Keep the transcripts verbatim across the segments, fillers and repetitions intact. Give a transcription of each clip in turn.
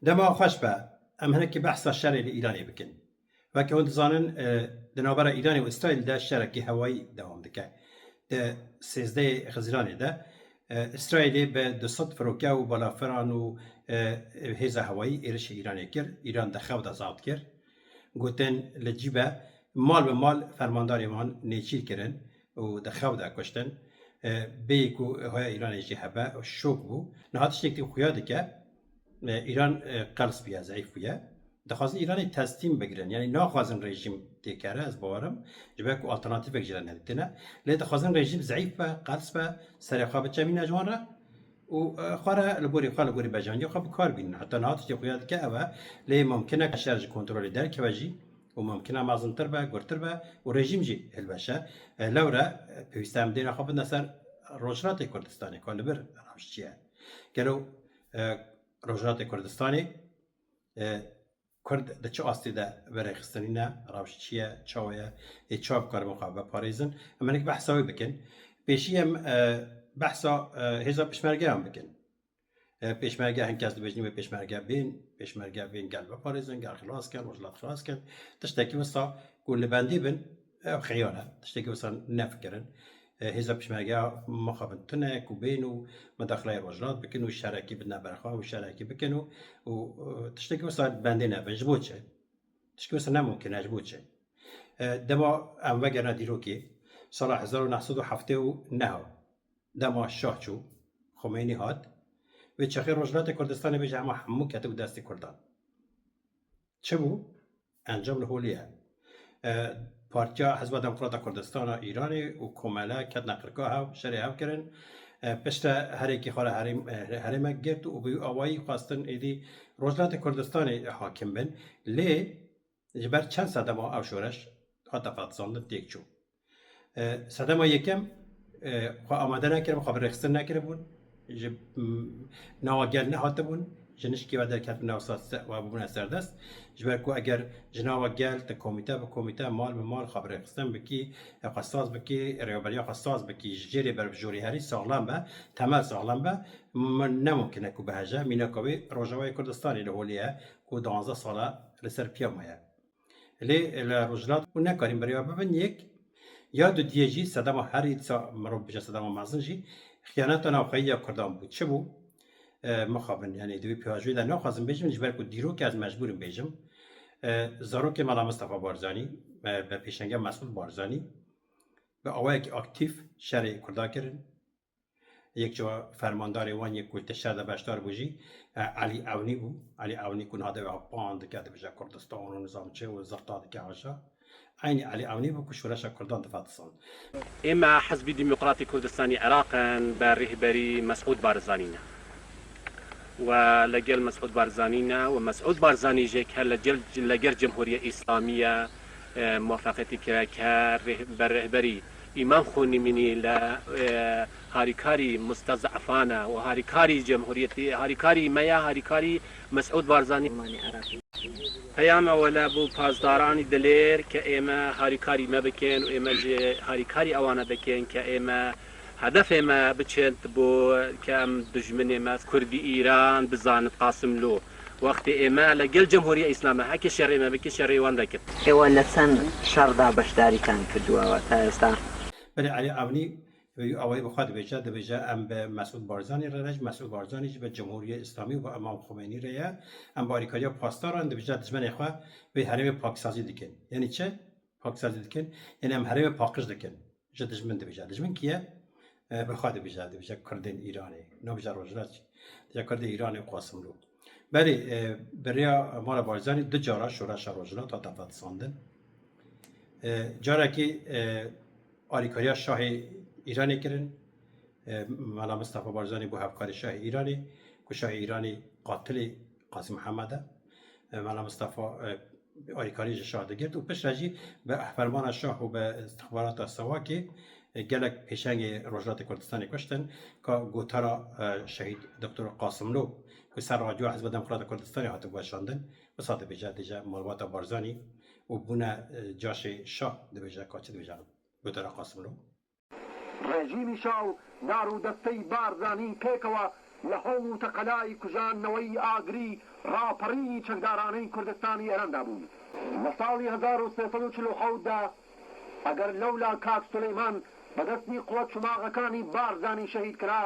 Dema xweş be, em hinekî behsa şerê li Îranê bikin. Weke hûn dizanin, e, di navbera Îranê û Îsraîl de şerekî hewayî dewam dike. Di sêzdehê Xizîranê de, e, Îsraîlê bi du sed firoke û balafiran û, e, hêza hewayî êrişî Îranê kir. Îran di xew de zeft kir. Gotin li cî be, mal bi mal fermandarê wan nêçîr kirin û di xew de kuştin. E, bêyî ku hoya Îranê jî hebe, şok bû. Niha tiştêk din xuya dike, e, Îran, e, qels bûye, zeîf bûye. Dixwazin Îranê teslîm bigirin. Yanî naxwazin rejîm têkere, ez bawerim. Ji ber ku alternatîfek jî re nedîtine. Lê dixwazin rejîm zeîf be, qels be, serê xwe biçe mîna ji wan re û, e, xwe re li gorî xwe, li gorî bejandiya xwe bi kar bînin. Heta niha tiştê xuya dike ev e. Lê mumkin e şer ji kontrolê derkeve jî û mumkin e mezintir be, gurtir be û rejîm jî hilweşe. E, lewre, e, pêwîst e em dêna xwe bidine ser Rojhilatê Kurdistanê, ka li vir rewş çi ye. Gelo, e, Rojhilatê Kurdistanê, e, Kurd di çi astê de bi rêxistinî ne, rewş çi ye, çawa ye, ê çawa bikaribin xwe veparêzin? Em hinek behsa wê bikin. Pêşî em, e, behsa, e, hêza pêşmergeyan bikin. E, pêşmerge, hin kes dibêjin wê pêşmerge bên, pêşmerge bên gel veparêzin, gel xilas kin, rojhilat xilas kin. Tiştekî wisa ku li bendî bin, ev xeyal e. Tiştekî wisa nefikirin. E, hêza pêşmergeya mixabin tune ku bên û mudaxileyê rojhilat bikin û şerekî bidine ber xwe û şerekî bikin û, û, e, tiştekî wisa bendê nebin. Ji bo çi? Tiştekî wisa ne mumkin e, ji bo çi? E, dema em vegerine dîrokê, sala hezar û neh sed û heftê û neh, dema şah çû, Xumeynî hat, vê çaxê Rojhilatê Kurdistanê bêje hema hemû ketibû destê Kurdan. Çi bû? Encam li holê ye. E, Partiya Hizba Demokrata Kurdistana Îranê û Komele ketine qirka hev, şerê hev kirin. E, piştre herêkî xwe re herêm-, e, herêmek girt û bi wî awayî xwestin êdî Rojhilatê Kurdistanê hakim bin. Lê ji ber çend sedema ev şoreş hate fetisandin têk çû. E, sedema yekem, e, xwe amade nekiribûn, xwe bi rêxistin nekiribûn, ji, m, nava gel nehatibûn, ji nişkê ve derketibûn, nava se-, se-, ve bûbûne serdest. Ji ber ku eger ji nava gel, te komîte bi komîte, mal bi mal xwe bi rêxistin bikî, e, xwe saz bikî, rêveberiya xwe saz bikî, ji cêrê ber bi jorê herî saxlem be, temel saxlem be, m-, ne mumkin e ku biheje. Mînaka wê Rojavayê Kurdistanê li holê ye ku duwazdeh sal e li ser piya maye. Lê li Rojhilat û nekarîn beriya bibin yek, ya dudiyê jî sedema herî dîsa mirov bije sedema mezin jî xiyaneta navxweyî ya Kurdan bû. Çi bû? E, mixabin, yanî di wî pêvajoyê de naxwazim bêjim, ji ber ku dîrokê ez mecbûr im bêjim. E, zarokê Mela Mistefa Barzanî, e, bi pêşengiya Mesûd Barzanî bi awayekî aktîf şerê Kurda kirin. Yek ji fermandarê wan yek ku li şer de beşdar bû jî, e, Elî Ewnî bû. Elî Ewnî ku niha dewa pan dike, dibêje Kurdistan û nizam çi û zirta dike haşa. Eynî Elî Ewnî bû ku şoreşa Kurdan difetisand. ئێمە حزبی دیموکراتی کوردستانی عێراقن بە ڕێهبەری مەسعود بارزانینە و لەگەڵ مەسعود بارزانینە و مەسعود بارزانی ژێک هەر لەگەڵ، لەگەڵ جمهوریە ئیسلامیە، ئێ، موافقەتی کرا کە ڕێ-، بە ڕێهبەری ئیمام خۆنیمینی لە، ئێ، هاریکاری مستەزعفانە و هاریکاری جمهوریەتی، هاریکاری مەیە، هاریکاری مەسعود بارزانی. پەیامە وەلە بۆ پاسدارانی دلێر کە ئێمە هاریکاری مە بکەن و ئێمە ژێ هاریکاری ئەوانە دەکەن کە ئێمە هەدەفێ مە بچێت بۆ کە ئەم دژمنێ مە کوردی ئیران بزانت قاسم لۆ وەختێ ئێمە لەگەڵ جمهوری ئیسلامە هەکە شەڕێ مە بکە شەڕێ وان دەکرد. ئێوە لە چەند شەڕدا بەشداریتان کردووەوە تا ئێستا؟ Belê, Elî Ewnî wî awayî bi xwe dibêje, dibêje, em bi Mesûd Barzanî re ne, ji Mesûd Barzanî jî bi Cumhuriyê Îslamî û bi Îmam Xumênî re ye. Em bi alîkariya pasdaran, dibêje, dijmenê xwe wê herêmê paksazî dikin. Yanî çi? Paksazî dikin. Yanî em herêmê paqij dikin. Ji dijmin dibêje. Dijmin kî ye? E, bi xwe dibêje, dibêje Kurdên Îranê. Nabêje Rojhilat jî. Dibêje Kurdên Îranê û Qasimlo. Belê, e, bi rêya Mala Barzanî du cara şoreşa Rojhilat hate fetisandin. E, carekî, e, alîkariya şahê Îranê kirin. E, Mela Mistefa Barzanî bû hevkarê şahê Îranê, ku şahê Îranê qatilê Qasî Mihemed e. E, Mela Mistefa, e, alîkarî ji şah digirt û piştre jî bi fermana şah û bi istixbarata Sewakê, e, gelek pêşengê Rojhilatê Kurdistanê kuştin, ka gotara, e, şehîd Doktor Qasimlo ku ser radyoya Hizba Demokrata Kurdistanê hatibû weşandin, wisa dibêje, dibêje malbata Barzanî û bûne, e, caşê şah, dibêje, ka çi dibêje gotara Qasimlo? Rejîmî şaw dar û destey Barzanî pêkewa لە هەوڵ و تەقەلای کوژاندنەوەی ئاگری ڕاپەڕینی چەکدارانەی کوردستانی ئێراندا بوون. لە ساڵی هەزار و سێ سەد و چل و حەوت دا، ئەگەر لەولا کاک سولەیمان بەدەستی قوە چوماغەکانی بارزانی شەهید کرا،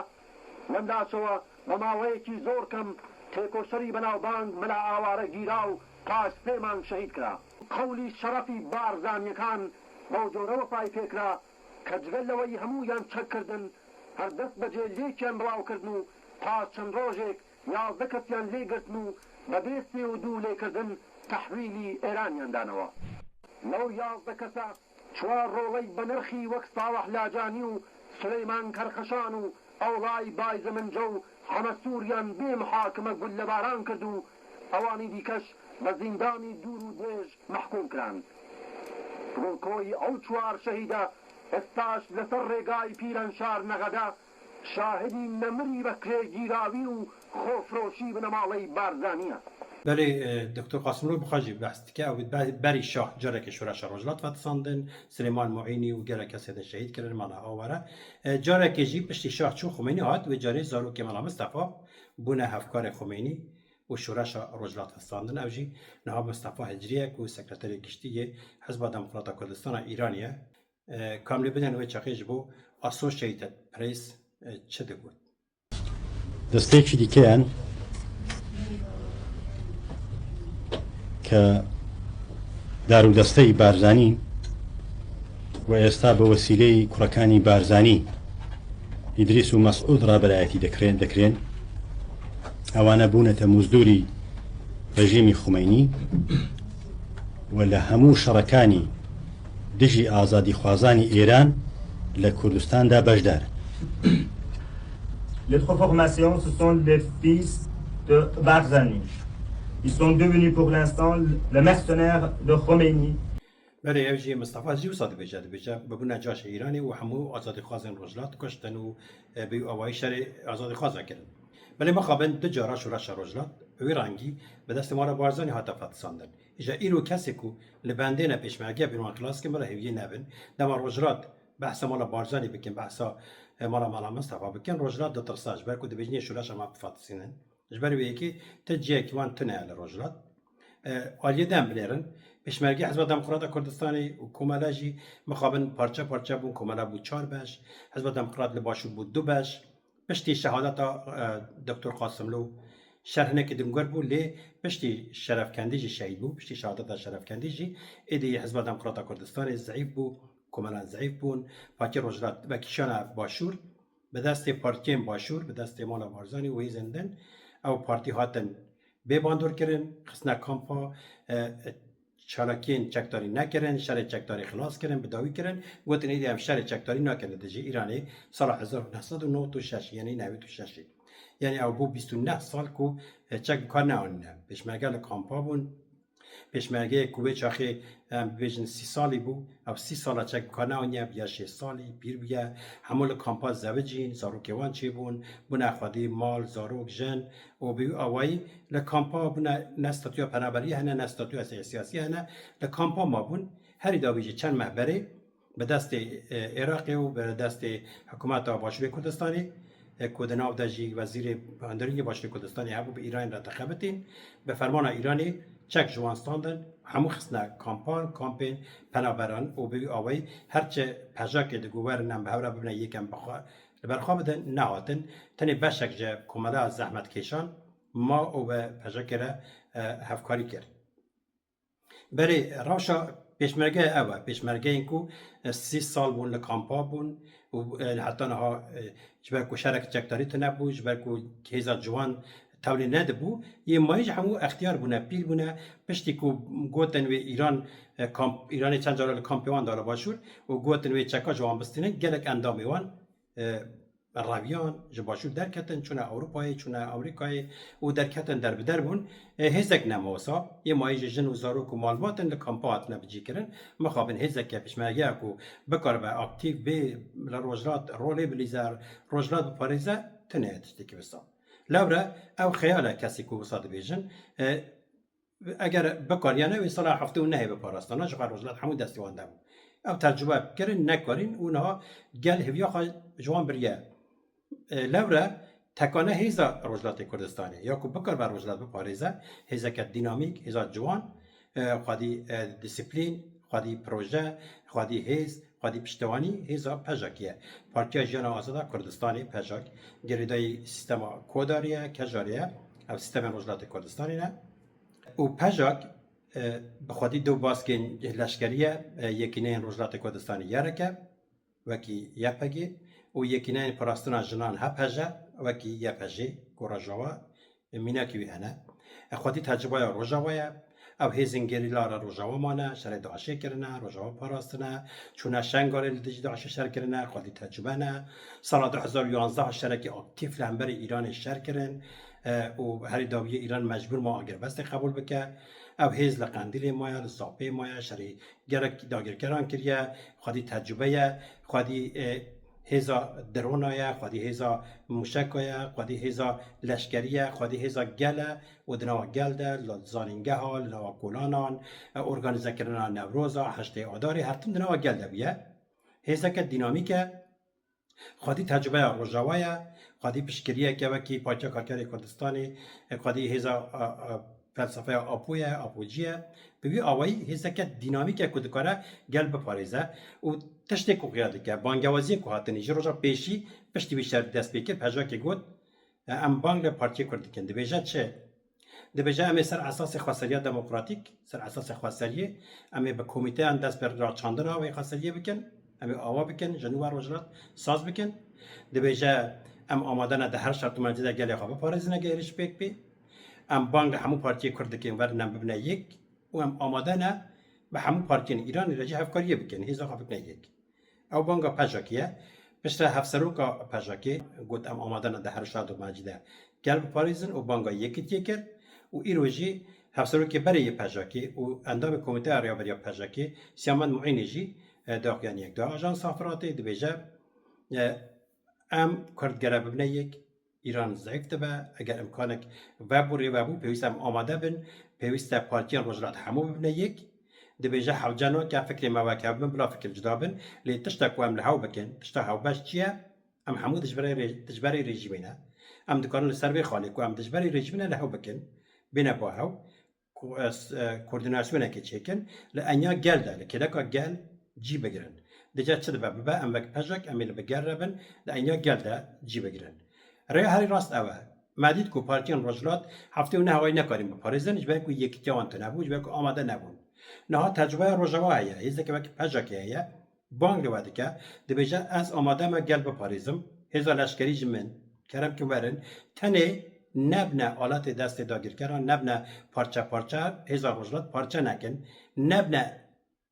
لەم لاشەوە بە ماوەیەکی زۆر کەم تێکۆشەری بەناوبانگ مەلا ئاوارە گیرا و پاش سێ مانگ شەهید کرا. قەولی شەڕەفی بارزانیەکان بەو جۆرە وەفای پێکرا کە جگە لەوەی هەموویان چەک کردن، هەر دەست بەجێ لێکیان بڵاو کردن و پاش چەند ڕۆژێک یازدە کەسیان لێ گرتن و بەبێ سێ و دوو لێکردن تەحویلی ئێرانیان دانەوە. لەو یازدە کەسە چوار ڕۆڵەی بەنرخی وەک ساڵح لاجانی و سولەیمان کەرخەشان و ئەوڵای بایزەمنجە و حەمە سووریان بێ محاکمە گوللەباران کرد و ئەوانی دیکەش بە زیندانی دوور و درێژ مەحکوم کران. گوڵکۆی ئەو چوار شەهیدە ئێستاش لەسەر ڕێگای پیرەنشار نەغەدە شاهدی نەمری بە کرێگیراوی و خۆفرۆشی بنەماڵەی بارزانیە. Belê, e, Doktor Qasimlo bi xwe jî behs dike, ew ber-, berî şah carekê şoreşa Rojhilat vetisandin, Silêman Muînî û gelek kesê din şehîd kirin, mala Aware. E, carekê jî piştî şah çû Xumênî hat, wê carê zarokê mala Mistefa bûne hevkarê Xumênî û şoreşa Rojhilat vetisandin. Ew jî niha Mistefa Hicriye ku sekreterê giştî yê Hizba Demokrata Kurdistana Îranê ye. E, ka em lê bidin wê çaxê ji bo Associated Press, e, çi digot? دەستەیەکی دیکەیان کە دار و دەستەی بارزانین و ئێستا بە وەسیلەی کوڕەکانی بارزانی، ئیدریس و مەسعود ڕابەرایەتی دەکرێن، دەکرێن، ئەوانە بوونەتە مزدوری ڕژیمی خومەینی و لە هەموو شەڕەکانی دژی ئازادیخوازانی ئێران لە کوردستاندا بەشدارن. Les trois formations, ce sont les fils de Barzani. Ils sont devenus pour l'instant les mercenaires de Khomeini. Belê, ev jî Mistefa jî wisa dibêje, dibêje, bi bûna caşê Îranê û hemû azadîxwazên Rojhilat kuştin û, e, bi awayî şerê azadîxwaza kirin. Belê, mixabin du cara şoreşa Rojhilat, wî rengî bi destê mala Barzanî hate fetisandin. Îja îro kesê ku li bendê ne pêşmerge bin wan xilas kin, bila hêviyê nebin. Dema Rojhilat behsa mala Barzanî bikin, behsa, e, mala Mala Mistefa bikin, Rojhilat ditirsa, ji ber ku dibêjin yê şoreşa me bifetisînin. Ji ber wê yekê ti cihekî wan tune ye li Rojhilat. E, aliyê din binêrin. Pêşmergê Hizba Demokrata Kurdistanê û komele jî mixabin parçe parçe bûn, komele bû çar beş, Hizba Demokrat li Başûr bû du beş. Piştî şehadeta, e, Doktor Qasimlo şer hinekî dingor bû, lê piştî Şerefkendî jî şehîd bû. Piştî şehadeta Şerefkendî jî êdî Hizba Demokrata Kurdistanê zeîf bû, komelan zeîf bûn. Pakê Rojhilat vekişiyana Başûr, bi destê partiyên Başûr, bi destê mala Barzanî û hêzên din, ew partî hatin bê bandor kirin, xistine kampa, e, e, çalakiyên çekdarî nekirin, şerê çekdarî xilas kirin, bi dawî kirin, gotin êdî em şerê çekdarî nakin li dijî Îranê sala hezar û neh sed û newid û şeş, yanî newid û şeş. Yanî ew bû bîst û neh sal ku, e, çek bi kar neanîne. Pêşmerge li kampa bûn, Pêşmergeyê ku wê çaxê, em bibêjin sî salî bû, ev sî sala çek bi kar neaniye, bûye şêst salî, pîr bûye, hemû li kampa zewicîn, zarokê wan çêbûn, bûne xwedî mal, zarok, jin û bi wî awayî li kampa bûne, ne statûya penaberiyê hene, ne statûya siyasiyê hene, li kampa mabûn. Herî dawî jî çend meh berê, bi destê, e, Iraqê û bi destê hikûmeta Başûrê Kurdistanê, e, ku di nav de jî wezîrê hundirînê Başûrê Kurdistanê hebû, bi Îranê re dixebitîn. Bi fermana Îranê çek ji wan standin, hemû xistine kampan, kampên penaberan û bi wî awayî her çi pejekê digot werin em bi hev re bibine yek em bi xwe, li ber xwe bidin, nehatin. Tenê beşek ji komela zehmetkêşan ma û bi pejekê re, e, hevkarî kir. Berê, rewşa pêşmergeyê ew e. Pêşmergeyên ku, e, sî sal bûn li kampa bûn û, e, heta niha, e, ji ber ku şerek çekdarî tune bû, ji ber ku hêza ciwan tevlî nedibû, yê mayî jî hemû extiyar bûne, pîr bûne. Piştî ku gotin wê Îran, e, kamp, Îranê çend cara li kampê wan da li Başûr û gotin wê çeka ji wan bistînin, gelek endamê wan, e, reviyan, ji Başûr derketin, çûne Ewropayê, çûne Amerîkayê û derketin derbider bûn. E, hêzek nema wisa, yê mayî jî jin û zarok û malbat in li kampa hatine bicîkirin. Mixabin hêzeke pêşmergeya ku bikaribe aktîf bê, li Rojhilat rolê bilîze, Rojhilat biparêze, tune ye tiştekî wisa. Lewre ew xeyal e kesî ku wisa dibêjin. E, Eger bikariyane wê sala heftê û nehê biparastana, ji xwe Rojhilat hemû destê wan de bû. Ew tecrube kirin, nekarîn û niha gel hêviya xwe ji wan biriye. E, lewre Tekane hêza Rojhilatê Kurdistanê ya ku bikaribe Rojhilat biparêze, hêzeke dînamîk, hêza ciwan, e, xwedî, e, disiplîn, xwedî proje, xwedî hêz, xwedî piştewanî hêza PJAKê ye. Partiya Jiyana Azad a Kurdistanê, PJAK, girêdayî sîstema Kodarê ye, Kejarê ye. Ev sîstemên Rojhilatê Kurdistanê ne. Û PJAK, e, bi xwedî du baskên leşkerî ye, e, Yekîneyên Rojhilatê Kurdistanê YRK, wekî YPG, û Yekîneyên Parastina Jinan, HPJ, wekî YPJ, ku Rojava mînakî wî hene. E, xwedî tecrubaya Rojava ye. Ew hêzên gerîla re Rojava mane, şerê DAIŞê kirine, Rojava parastine, çûne Şengalê li dijî DAIŞê şer kirine, xwedî tecrube ne. Sala du hezar û yanzdeh şerekî aktîf li hemberî Îranê şer kirin, e, û herî dawiyê Îran mecbûr ma agirbestê qebûl bike. Ew hêz li Qendîlê maye, li Zapê maye, şerê gelek dagirkeran kiriye, xwedî tecrube ye, xwedî, e, hêza drona ye, xwedî hêza mûşeka ye, xwedî hêza leşkerî ye, xwedî hêza gel e û di nava gel de, li zanîngeha, li nava kolanan, e, organîzekirina Newroza, heştê Adarê, her tim di nava gel de bûye. Hêzeke dînamîk e, xwedî tecrübeya Rojava ye, xwedî piştgiriyeke wekî Partiya Karkerê Kurdistanê, e, xwedî hêza, a, a, felsefeya Apo ye, Apocî ye. Bi wî awayî hêzeke dînamîk e ku dikare gel biparêze û tiştê ku xuya dike, bangewaziyê ku hatinî ji roja pêşî piştî wî şer dest pê kir, PJAKê got, e, em bang li Partiyê Kurd dikin. Dibêje çi? Dibêje, em ê ser esasê xweseriya demokratîk, ser esasê xweseriyê, em ê bi komîteyan dest bi raçandina wê xweseriyê bikin, em ê awa bikin, ji nû ve rojhilat saz bikin. Dibêje, em amade ne di her şert û mercê de gelê xwe biparêzin, eger êrîş pêk bê. Em bang li hemû partiyê Kurd dikin, werin em bibine yek û em amade ne bi hemû partiyên Îranê re jî hevkariyê bikin, hêza xwe bikine yek. Ew banga PJAKê ye. Piştre hevseroka PJAKê got, em amade ne di her şert û mercê de gel biparêzin û banga yekitiyê kir û îro jî hevserokê berê yê PJAKê û endamê Komîteya Rêveberiya PJAKê Siyamend Muînê jî, e, daxuyaniyek da Ajansa Firatê, dibêje, e, em Kurd gere bibine yek, Îran zeyf dibe, eger îmkanek vebû, rê vebû, pêwîst e em amade bin, pêwîst e partiyên Rojhilat hemû bibine yek. Dibêje hewce nake fikrê me wek hev bin, bila fikir cuda bin, lê tiştek ku em li hew bikin, tişta hewbeş çi ye? Em hemû dijberê rê-, dijberê rejîmê ne. Em dikarin li ser vê xalê ku em dijberê rejîmê ne li hew bikin, bêne ba hew, ku-, e, s-, e, koordînasyonekê çêkin, li enya gel de, li kêleka gel cî bigirin. Dice çi dibe bibe, em wek PJAK, em ê li bi gel re bin, li enya gel de cî bigirin. Rêya herî rast ew e. Me dît ku partiyên Rojhilat heftê û neh wayî nekarîn biparêzin, ji ber ku yekîtiya wan tune bû, ji ber ku amade nebûn. Niha tecrübeya Rojava heye, hêzeke wek PJAKê heye, bang li we dike, dibêje, ez amade me gel biparêzim, hêza leşkerî ji min, kerem kin werin, tenê nebne aletê destê dagirkeran, nebne parçe parçe, hêza Rojhilat parçe nekin, nebne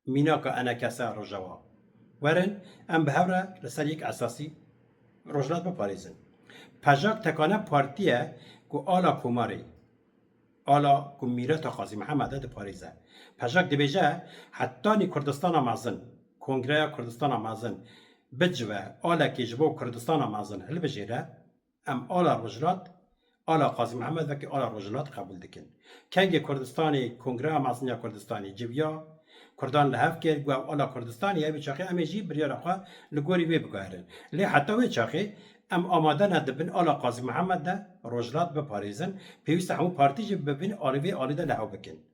mînaka enekese Rojava. Werin, em bi hev re li ser yek esasî Rojhilat biparêzin. PJAK tekane partî ye ku ala Komarê, ala ku mîreta Qazî Mihemed e, diparêze. PJAK dibêje, hetanî Kurdistana mezin, Kongreya Kurdistana mezin bicive, alekê ji bo Kurdistana mezin hilbijêre, em ala Rojhilat, ala Qazî Mihemed wekî ala Rojhilat qebûl dikin. Kengê Kurdistanê, Kongreya Mezin ya Kurdistanê civiya, Kurdan li hev kir, got, ev ala Kurdistanê ye, vê çaxê em ê jî biryara xwe li gorî wê biguherin. Lê heta wê çaxê em amade ne di bin ala Qazî Mihemed de Rojhilat biparêzin, pêwîst e hemû partî jî bi bin alî vê alî de li hev bikin.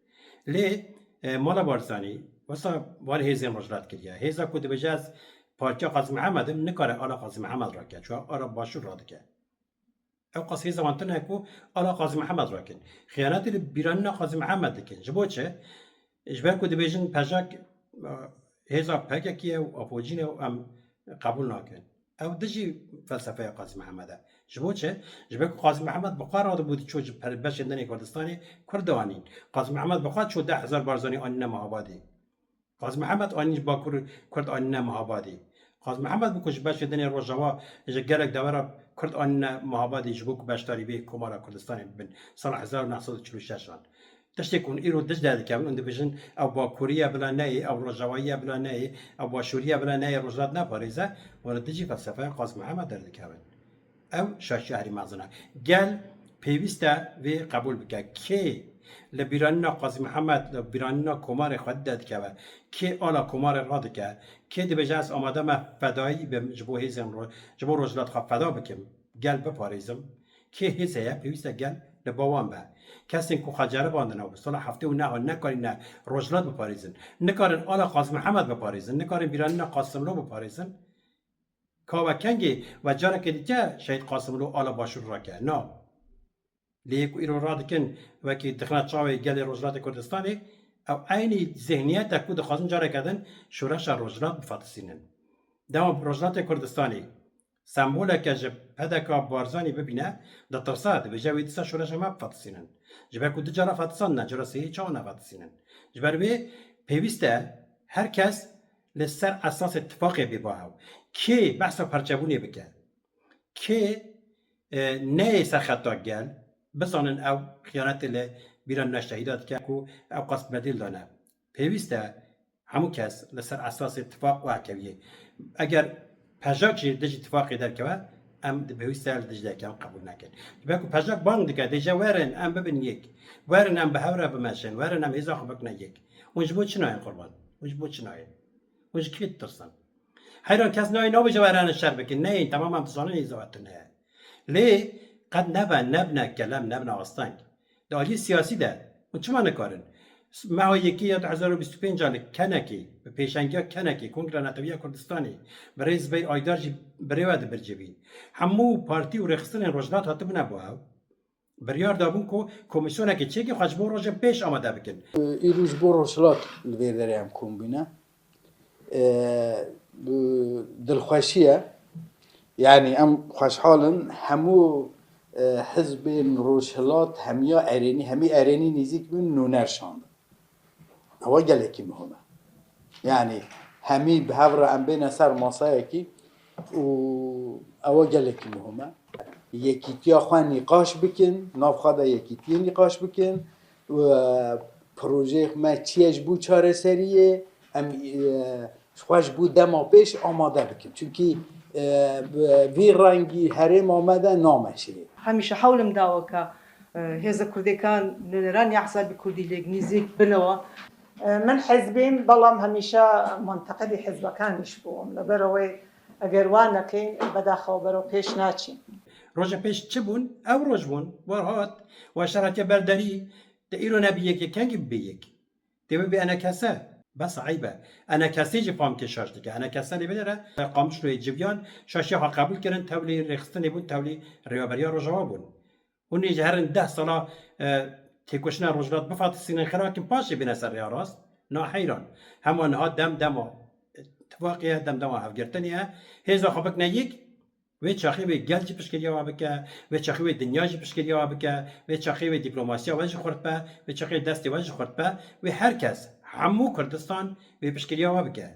Lê, e, Mala Barzanî, wisa wan hêzên Rojhilat kiriye. Hêza ku dibêje ez partiya Qazî Mihemed im, nikare ala Qazî Mihemed rake, çuwa ala Başûr radike. Ew qas hêza wan tune ku ala Qazî Mihemed rakin. Xiyanetê li bîranîna Qazî Mihemed dikin. Ji bo çi? Ji ber ku dibêjin PJAK, e, hêza PKK ye û Apocî ne û em qebûl nakin. Ew dijî felsefeya Qazî Mihemed e. Ji bo çi? Ji ber ku Qazî Mihemed bi xwe radibû diçû ji per-, beşên din ê Kurdistanê Kurd dianîn. Qazî Mihemed bi xwe çû deh hezar Barzanî anîne Mehabadê. Qazî Mihemed anîn ji Bakur Kurd anîne Mehabadê. Qazî Mihemed bû ku ji beşê din ê Rojava ji gelek dewera Kurd anîne Mehabadê ji bo ku beşdarî vê Komara Kurdistanê bibin sala hezar û neh sed û çil û şeş an. Tiştê ku hûn îro dij de dikevin, hûn dibêjin, ew Bakurî ye bila neyê, ew Rojavayî ye bila neyê, ew Başûrî ye bila neyê, Rojhilat neparêze, hûn li dijî felsefeya Qazî Mihemed derdikevin. Ew şaşiya herî mezin e. Gel pêwîst e vê qebûl bike. Kê li bîranîna Qazî Mihemed, li bîranîna Komarê xwedî de dikeve? Kê ala Komarê radike? Kê dibêje, ez amade me fedayî bim ji bo hêzên ro-, ji bo Rojhilat xwe feda bikim? Gel biparêzim. Kê hêz heye, pêwîst e gel li ba wan be. Kesên ku xwe ceribandine û bi sala heftê û neh nekarîne rojhilat biparêzin, nikarin ala Qazî Mihemed biparêzin, nikarin bîranîna Qasimlo biparêzin, ka we kengê we carekê dike Şehîd Qasimlo ala Başûr rake? Na. Lê yê ku îro radikin wekî dixine çavê gelê Rojhilatê Kurdistanê, ew eynî zihniyetek ku dixwazin careke din şoreşa Rojhilat bifetisînin. Dema Rojhilatê Kurdistanê semboleke ji P D K Barzanî bibîne, ditirse, dibêje wê dîsa şoreşa me bifetisînin. Ji ber ku du cara fetisandine, cara sêyê çawa nefetisînin? Ji ber wê pêwîst e her kes li ser esasê tifaqê bê ba hev. Kê behsa perçebûnê bike? Kê, e, neyê ser xeta gel, bizanin ew xiyanetê li bîranîna şehîda dike ku ew qas bedîl dane. Pêwîst e hemû kes li ser esasê tifaq û hevkeviyê. Eger pejak jî dijî tifaqê derkeve, em di pêwîst e li dijî derkevin qebûl nekin. Ji ber ku pejak bang dike, dêje werin em bibin yek. Werin em bi hev re bimeşin, werin em hêza xwe bikine yek. Hûn ji bo çi nayên qurban? Hûn ji bo çi nayên? Hûn ji kî ditirsin? Heyran kes nayê nabêje we re ne şer bikin. Neyên, temam em dizanin hêza we tune ye. Lê qet nebe, nebne kelem, nebne asteng. Di aliyê siyasî de hûn çima nikarin? Meha yekê ya du hezar û bîst û pênc a li Kenekê, bi pêşengiya Kenekê, Kongreya Netewiya Kurdistanê, bi rêz Zibeyr Aydar jî bi rê we dibircivîn. Hemû partî û rêxistinên Rojhilat hatibûne bo ew. Biryar dabûn ku komîsyonekê çêkin xwe ji bo rojên pêş amade bikin. Îro ji bo Rojhilat li vê derê em kom bûne. E, bi dilxweşî ye. Yanî em xweşhal in hemû, e, hizbên Rojhilat hemiya erênî, hemî erênî nêzîk bin nûner şandin. Ewa gelekî muhim e. Yanî hemî bi hev re em bêne ser masayekî û ewa gelekî muhim e. Yekîtiya xwe nîqaş bikin, nav xwe de yekîtiyê nîqaş bikin. Û, e, projeyê me çi ye ji bo çareseriyê, em, e, xwe ji bo dema pêş amade bikin. Çunkî, e, bi vî rengî herêma me de nameşê. Hemîşe hewlim dawe ke, e, hêza Kurdêkan nûneran ya Hesabê Kurdî lêk nîzîk binawa. E, min hizbîm, belam hemîşe munteqidî hizbekan jî bûm. Li ber wê eger wan nekin, bedaxew bero pêş naçin. Roja pêş çi bûn? Ew roj bûn. War hat, wa şer hatiye ber derî, te îro nebî yek, yek kengî bibê yek? Tê bibê enekese. Bes eyb e. Enekesê jî famkê şaş dike. Enekese lê binêre, Qamişloyê civiyan, şaşiya xwe qebûl kirin, tevlî rêxistinê bûn, tevlî rêveberiya Rojava bûn. Hûn ê ji herin deh sala, e, têkoşîna Rojhilat bifatisînin, xirakin paşê bîne ser rêya rast? Na heyran. Hema niha dem dema tifaqê ye, dem dema hevgirtinê ye. Hêza xwe bikine yek, wê çaxê wê gel jî piştgiriya we bike, wê çaxê wê dinya jî piştgiriya we bike, wê çaxê wê dîplomasiya we jî xurt be, wê çaxê destê we jî xurt be, wê her kes, hemû Kurdistan wê piştgiriya we bike.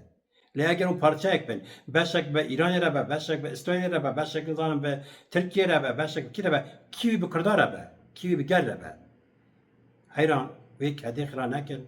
Lê eger hûn parçeyek bin, beşek bi Îranê re be, beşek bi Îsraîlê re be, beşek nizanim bi Tirkiyê re be, beşek bi kî re be, kî wî bi Kurda re be, kî wî bi gel re be? Heyran wê kedê xira nekin,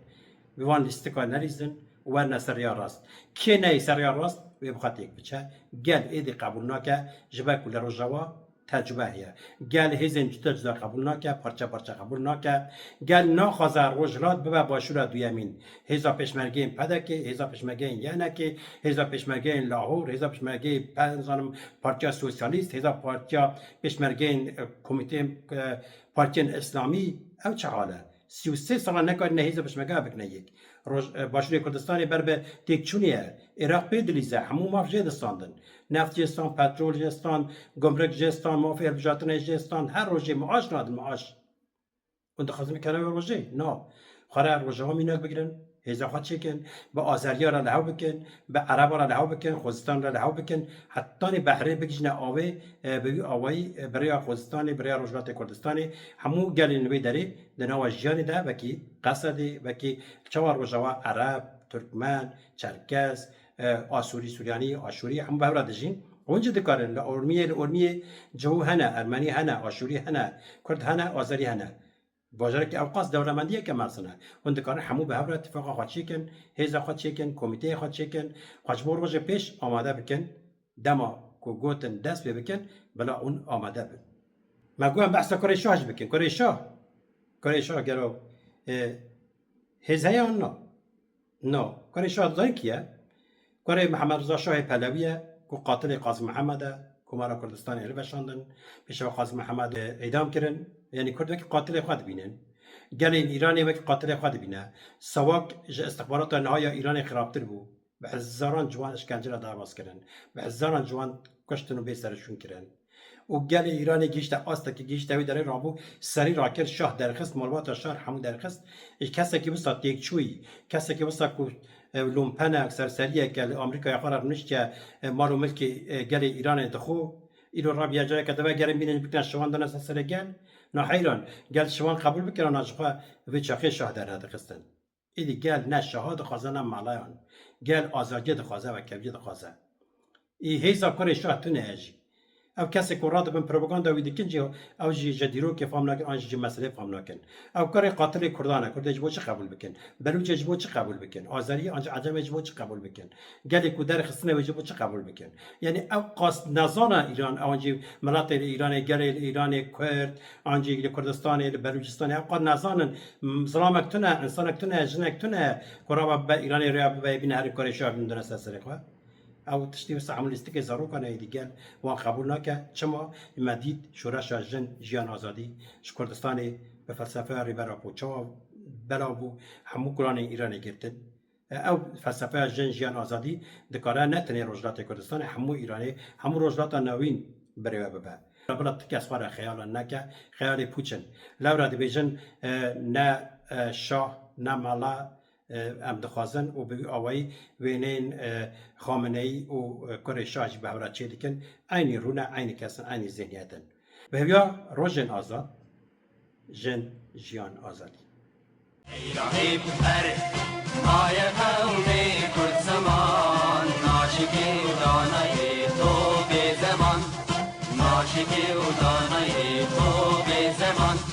bi van lîstika nelîzin û werine ser rêya rast. Kê neyê ser rêya rast, wê bi xwe têk biçe. Gel êdî qebûl nake, ji ber ku li Rojava tecrube heye. Gel hêzên cuda cuda qebûl nake, parçe parçe qebûl nake. Gel naxwaze Rojhilat bibe başûra duyemîn. Hêza pêşmergeyên P D K'ê, hêza pêşmergeyên Y N K'ê, hêza pêşmergeyên Lahor, hêza pêşmergeyê pe-, nizanim, Partiya Sosyalîst, hêza partiya pêşmergeyên, e, komîteyên, e, partiyên Îslamî. Ew çi hal e? Sî û sê sala nekarîne hêza pêşmergeya bikine yek. Roj-, e, Başûrê Kurdistanê ber bi têkçûnê ye. Iraq pê dilîze, hemû maf jê distandin. Neft jê stand, petrol jê stand, gumruk jê stand, mafê hilbijartinê jê stand. Her rojê maaş nadin, maaş. Hûn dixwazin bikene wê rojê? Na. Xwe re Rojava mînak bigirin, hêza xwe çêkin, bi Azeriya re li hev bikin, bi Ereba re li hev bikin, Xwezistan re li hev bikin, hetanî behrê bigihîjine avê, e, bi wî awayî, e, bi rêya Xwezistanê, bi rêya Rojhilatê Kurdistanê, hemû gelên li wê derê di nava jiyanê de wekî Qesedê, wekî çawa Rojava Ereb, Turkmen, Çerkes, e, Asûrî, Suryanî, Aşûrî, hemû bi hev re dijîn. Hûn jî dikarin li Urmiyê, li Urmiyê Cihû hene, Ermenî hene, Aşûrî hene, Kurd hene, Azerî hene. Bajarekî ewqas dewlemendiyeke mezin e. Hûn dikarin hemû bi hev re tifaqa xwe çêkin, hêza xwe çêkin, komîteyê xwe çêkin, xwe ji bo rojê pêş amade bikin. Dema ku gotin dest pê bikin, bila hûn amade bin. Me got em behsa kurê şah jî bikin. Kurê şah, kurê şah gero, e, hêz heye an na? No. Kurê şah dizanî kî ye? Kurê Mihemed Riza Şahê Pelewî ye, ku qatilê Qazî Mihemed e, ku Komara Kurdistanê hilveşandin, Pêşewa Qazî Mihemed, e, îdam kirin. Yanî Kurd wekî qatilê xwe dibînin. Gelên Îranê wekî qatilê xwe dibîne. Sewak ji istixbarata niha ya Îranê xirabtir bû. Bi hezaran ciwan îşkence re derbas kirin. Bi hezaran ciwan kuştin û bê serişûn kirin. Û gelê Îranê gihîşte astekî, gihîşte wê derê rabû, serî rakir, şah derxist, malbata şar hemû derxist. Ê, kesekî wisa têkçûyî, kesekî wisa ku, e, lumpenek, serseriyeke li Amerîkaya xwe re rûniştiye, e, mal û milkê, e, gelê Îranê dixwe, îro rabiye careke dibe gelên bînin bikine şivan dane ser serê gel. Na heyran, gel şivan qebûl bikin, na jixwe vê çaxê şah dernedixistin. Êdî gel ne şaha dixwaze ne meleyan. Gel azadiyê dixwaze ve keviyê dixwaze. Ê hêza kurê şah tune ye jî. Ev kesê ku radibin propaganda wî dikin jî, ew jî ji dîrokê fam nakin, an jî ji meselê fam nakin. Ew kurê qatilê Kurdan e, Kurdê ji bo çi qebûl bikin? Belûcê ji bo çi qebûl bikin? Azerî an jî Ecemê ji bo çi qebûl bikin? Gelê ku derxistine wê ji bo çi qebûl bikin? Yanî ew qas nezana Îran, ew an jî miletê li Îranê, gelê li Îranê, Kurd, an jî li Kurdistanê, li Belûcistanê, ew qas nezanin, m-, zilamek tune, însanek tune, jinek tune, ku rava bibe Îranê rêya bibe, bîne herî kurê şah bînin dine ser serê xwe. Ew tiştî wisa hemû lîstikê zarokan e, êdî gel wan qebûl nake. Çima? Me dît şoreşa jin, jiyan, azadî ji Kurdistanê bi felsefeya Rêber Apo çawa belav bû, hemû kulanên Îranê girtin. E, ew felsefeya jin, jiyan, azadî dikare ne tenê Rojhilatê Kurdistanê, hemû Îranê, hemû Rojhilata Navîn birêve bibe. Bila ti kes xwe re xeyalan neke, xeyalê pûç in. Lewra dibêjin, e, ne, e, şah, ne mala, e, em dixwazin û bi wî awayî wêneyên, e, Xameneyî û, e, kurê şah jî bi hev re çêdikin. Eynî rû ne, eynî kes in, eynî zihniyet in. Bi hêviya rojên azad, jin, jiyan, azadî. Ey rahîb her maye qewmê Kurd zeman, naşikî û danayê to bê zeman, naşikî û danayê to bê zeman.